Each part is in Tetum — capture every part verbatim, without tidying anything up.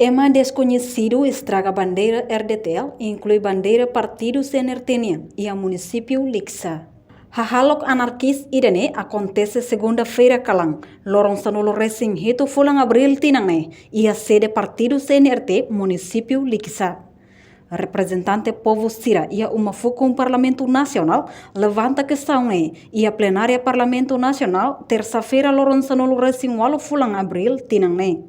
Ema deskoñesidu estraga bandeira R D T L, inklui bandeira partidu C N R T nian, iha munisípiu Likisá. Hahalok anarkis ida-ne'e akontese segunda-feira kalan, loron sanulu-resin-hitu fulan Abríl tinan ne'e, iha sede partidu C N R T munisípiu Likisá. Reprezentante povu sira iha uma fukun Parlamentu Nasionál levanta kestaun ne'e iha plenária Parlamentu Nasionál, tersa-feira, loron sanulu-resin-ualu fulan Abríl tinan ne'e.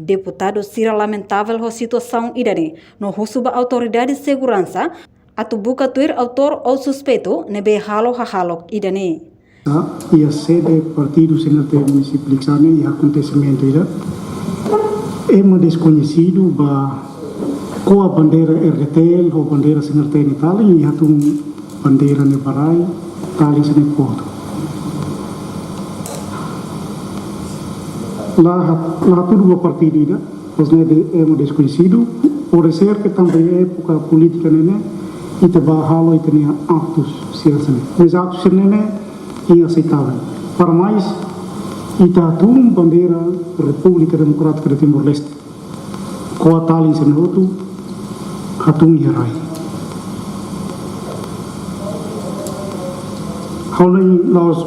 Deputadu sira lamentavel ho situasaun ida-ne'e, no husu ba autoridade seguransa atu buka tuir autór ou suspeitu ne'ebé halo hahalok ida-ne'e. Iha sede partidu C N R T munisípiu Likisá ne'e iha akontesimentu ida. Ema deskoñesidu ba ko'a bandeira R D T L ho bandeira C N R T nian talin, iha tun bandeira ne'e ba rai, talin sira-ne'e kotu. La ha-, la hatudu ba partidu ida, pois ne'e de, ema deskoñesidu, pode ser ke tanba iha époka polítika ne'e ne'e, ita ba halo ita-nia aktus sira hanesan ne'e. Mas aktus sira-ne'e ne'e inaseitável. Para mais, ita hatún bandeira Repúblika Demokrátika de Timor-Leste. Ko'a talin sira-ne'e hotu hatún iha rai. Ha'u hanoin la'ós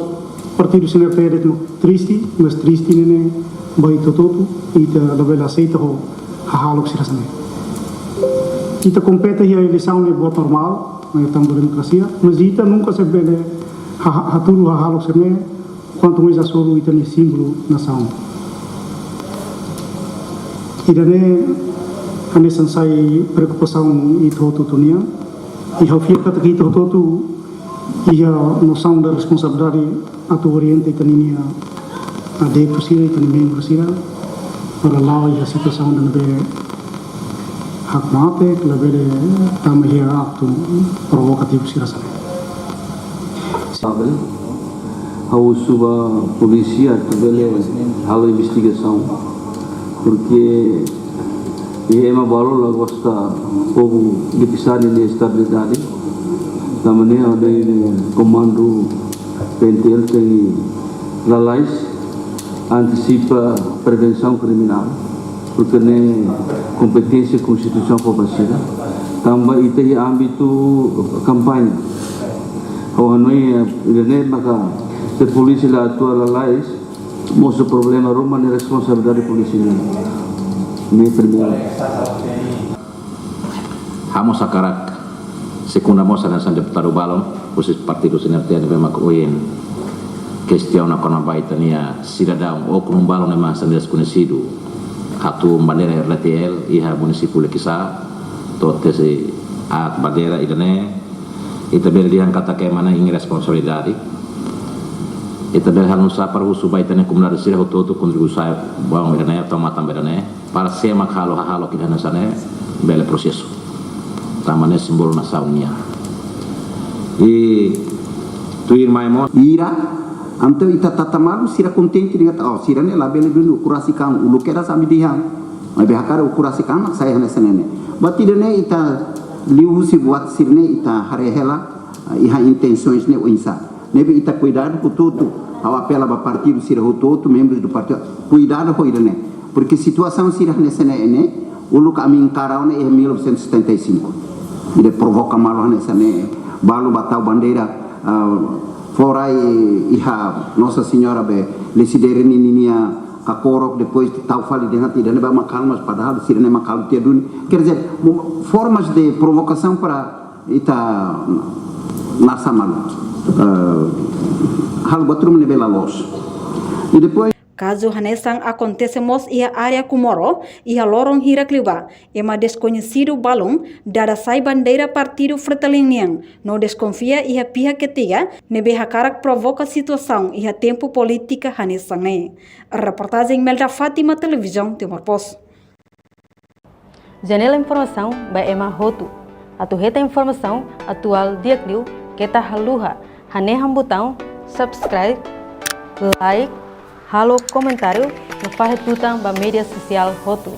partidu C N R T de'it mak triste, mas triste ne'e ne'e ba ita hotu-hotu, ita labele aseita ho hahalok sira hanesan ne'e. Ita kompete iha eleisaun ne'e buat normál, ne'e tanba demokrasia, mas ita nunka sei bele ha-, ha-, hatudu hahalok sira-ne'e, kuantu mais hasoru ita-nia símbolu nasaun. Ida-ne'e hanesan sai preokupasaun ita hotu-hotu nian. I ha'u fiar katak ita hotu-hotu iha nosaun da responsabilidade atu orienta ita-nia adeptu sira, ita-nia membru sira, para la'o iha situasaun ida ne'ebé hakmatek, labele tama iha aktu provokativu sira hanesan ne'e. Sabe, ha'u husu ba polísia atu bele halo investigasaun, porke iha ema balu la gosta povu Likisá nia estabilidade. Tanba ne'e ha'u hanoin komandu P N T L tenke lalais, antisipa prevensaun kriminál, porke ne'e kompeténsia konstitusionál povu sira. Tanba ita iha ámbitu kampaña. Ha'u hanoin, eh, ida-ne'e maka se polísia la atua lalais, mosu problema ruma ne'e responsabilidade polísia nian. Ne'e primeiru. Ha'u mós hakarak sekunda mós hanesan deputadu balun husi partidu C N R T ne'ebé mak ohin kestiona kona-ba ita-nia sidadaun, oknum balun ne'ebé mak hanesan deskoñesidu, hatún bandeira R D T L iha munisípiu Likisá, to'o tesi aat bandeira ida-ne'e, ita bele dehan katak ema ne'e iha responsabilidade. Ita bele halo nu'usá para husu ba ita-nia komunidade sira hotu-hotu kontribui sai ba ida-ne'e, tau matan ba ida-ne'e, para sé mak halo hahalok ida hanesan ne'e bele prosesu. Tanba ne'e símbolu nasaun nian. I tuirmai mós. Ira, entaun ita tata malu, sira kontente dehan, oh, sira-ne'e labele duni ukun rasik an, uluk kedas ami dehan. Maibé hakarak ukun rasik an mak sai hanesan ne'e. Buat ida-ne'e ita liuhusi buat sira-ne'e ita haree hela, eh, iha intensaun ne'e oinsá. Ne'ebé ita kuidadu hotu-hotu, ha'u apela ba partidu sira hotu-hotu, membru do partidu, kuidadu ho ida-ne'e. Porke situasaun sira hanesan ne'e ne'e, uluk ami enkara ona iha mil novecentos e setenta e cinco. Ida provoka malu hanesan ne'e, balu ba tau bandeira, ah, fó rai iha Nossa Senhora be Lecidere ninia kakorok, depois tau fali dehan ida-ne'e ba makalmas, padahal sira-ne'e makalma tiha duni. Quer dizer, mo-, formas de provokasaun para ita nasa malu, eh, halo buat ruma ne'ebé la loos. I depois. Kazu hanesan akontese mós iha área Comoro, iha loron hirak liubá, ema deskoñesidu balun dada sai bandeira partidu Fretilin nian, no deskonfia iha pihak ketiga ne'ebé hakarak provoka situasaun iha tempu polítika hanesan ne'e. Reportajen Melda Fátima, Televizaun Timor Post. Janela informasaun ba ema hotu. Atu hetan informasaun atuál di'ak liu, keta haluha hanehan butaun subscribe, like, halo komentáriu, no fahe tutan ba média sosiál hotu.